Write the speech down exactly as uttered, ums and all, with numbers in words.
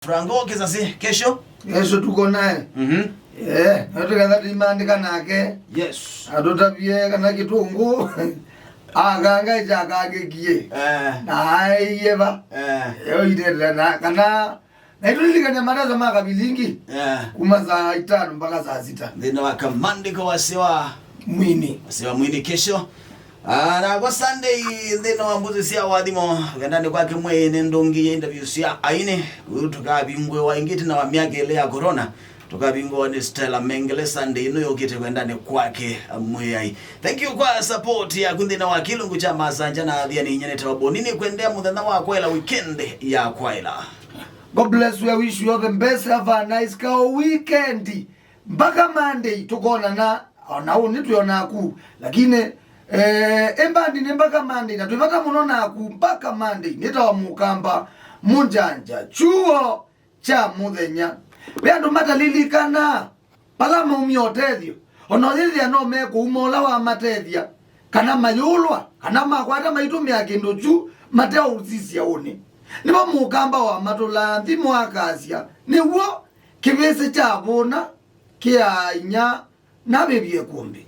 Franco Kisasi, kesho. Kesho tuko naye. Mhm. Eh, na tuketha tuimandĩka nake. Yes. Atũtavie kana kĩtũngũ akanga ĩkyakangĩkie. Eh. Na aĩie va. Eh. Yo itete na kana na itũlilikania matangazo ma Kavilingi. Eh. Kuma saa itano mpaka saa sita. Nthĩnĩ wa kamandĩko wasya wa Mwini. Wasya wa Mwini kesho. Ah, nakwa Sunday nthĩnĩ wa mbũzi sya wathimo, kwendanĩ kwake mwĩĩ nĩ ndũngi ya interview sya aini. Kũu tũkavingũĩwa ĩngĩ ĩtina wa myaka ĩlĩ ya corona. Tũkavingũĩwa nĩ Stella Mengele Sunday ĩno yũkĩte kwendanĩ kwake mwĩai. Thank you kwa support yaku nthĩnĩ wa kĩlungu kya Masanja na Athiani. Inyene ta Waboni, nĩ kwendea mũthenya wa kwaĩla, weekend ya kwaĩla. God bless you. I wish you all the best. Have a nice cow weekend. Mpaka Monday tũkonana. Ona ũnĩ twĩona naku, lakini eh, ĩmbandi nĩ mpaka Monday, na twĩ vata mũno naku mpaka Monday. Nĩtawa Mũkamba Mũnjanja, chuo kya mũthenya. Ve andũ matalilikana vala maumya ũtethyo, ona ũyĩthĩa no mekũuma ũla wamatethya, kana mayũlwa, kana makwata maitũmĩa kĩndũ kyu mateũsisya ũnĩ. Nĩvo Mũkamba wamatũlaa nthimo akasya, nĩw'o kĩvĩsĩ kya vũna kĩaa inya navĩvye kũmbĩ.